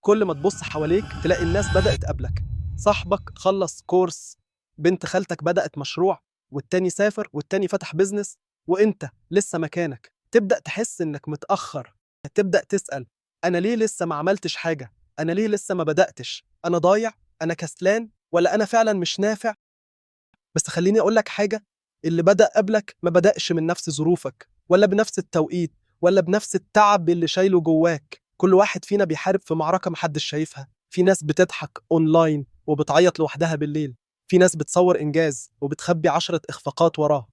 كل ما تبص حواليك تلاقي الناس بدأت قبلك. صاحبك خلص كورس، بنت خالتك بدأت مشروع، والتاني سافر، والتاني فتح business، وانت لسه مكانك. تبدأ تحس انك متأخر، تبدأ تسأل: انا ليه لسه ما عملتش حاجة؟ انا ليه لسه ما بدأتش؟ انا ضايع؟ انا كسلان؟ ولا انا فعلا مش نافع؟ بس خليني اقول لك حاجة: اللي بدأ قبلك ما بدأش من نفس ظروفك، ولا بنفس التوقيت، ولا بنفس التعب اللي شايله جواك. كل واحد فينا بيحارب في معركة محدش شايفها. في ناس بتضحك اونلاين وبتعيط لوحدها بالليل. في ناس بتصور إنجاز وبتخبي 10 إخفاقات وراه.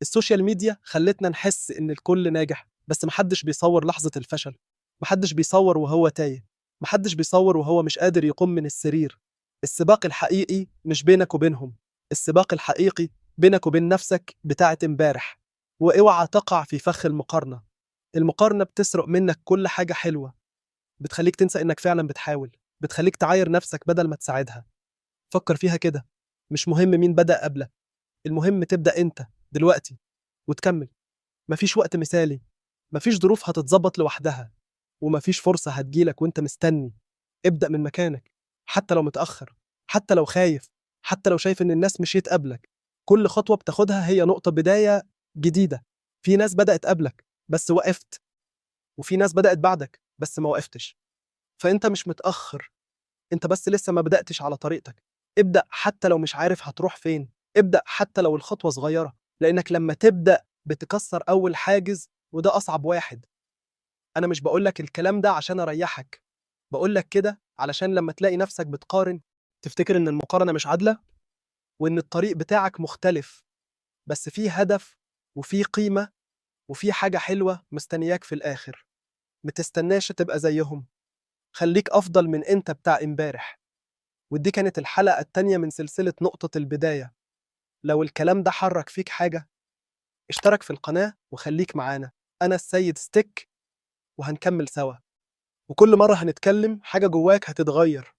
ال social media خلتنا نحس إن الكل ناجح، بس محدش بيصور لحظة الفشل، محدش بيصور وهو تايه، محدش بيصور وهو مش قادر يقوم من السرير. السباق الحقيقي مش بينك وبينهم، السباق الحقيقي بينك وبين نفسك بتاعت امبارح. واوعى تقع في فخ المقارنة. المقارنة بتسرق منك كل حاجة حلوة، بتخليك تنسى إنك فعلا بتحاول، بتخليك تعاير نفسك بدل ما تساعدها. فكر فيها كده: مش مهم مين بدأ قبلك، المهم تبدأ أنت دلوقتي وتكمل. مفيش وقت مثالي، مفيش ظروف هتتظبط لوحدها، ومفيش فرصة هتجيلك وانت مستني. ابدأ من مكانك، حتى لو متأخر، حتى لو خايف، حتى لو شايف ان الناس مشيت قبلك. كل خطوة بتاخدها هي نقطة بداية جديدة. في ناس بدأت قبلك بس وقفت، وفي ناس بدأت بعدك بس ما وقفتش. فانت مش متأخر، انت بس لسه ما بدأتش على طريقتك. ابدأ حتى لو مش عارف هتروح فين، ابدأ حتى لو الخطوة صغيرة، لأنك لما تبدأ بتكسر أول حاجز، وده أصعب واحد. أنا مش بقولك الكلام ده عشان أريحك، بقولك كده علشان لما تلاقي نفسك بتقارن تفتكر إن المقارنة مش عادلة، وإن الطريق بتاعك مختلف، بس فيه هدف وفيه قيمة وفيه حاجة حلوة مستنياك في الآخر. متستناش تبقى زيهم، خليك أفضل من أنت بتاع امبارح. ودي كانت الحلقة التانية من سلسلة نقطة البداية. لو الكلام ده حرك فيك حاجة، اشترك في القناة وخليك معانا. أنا السيد ستيك، وهنكمل سوا، وكل مرة هنتكلم حاجة جواك هتتغير.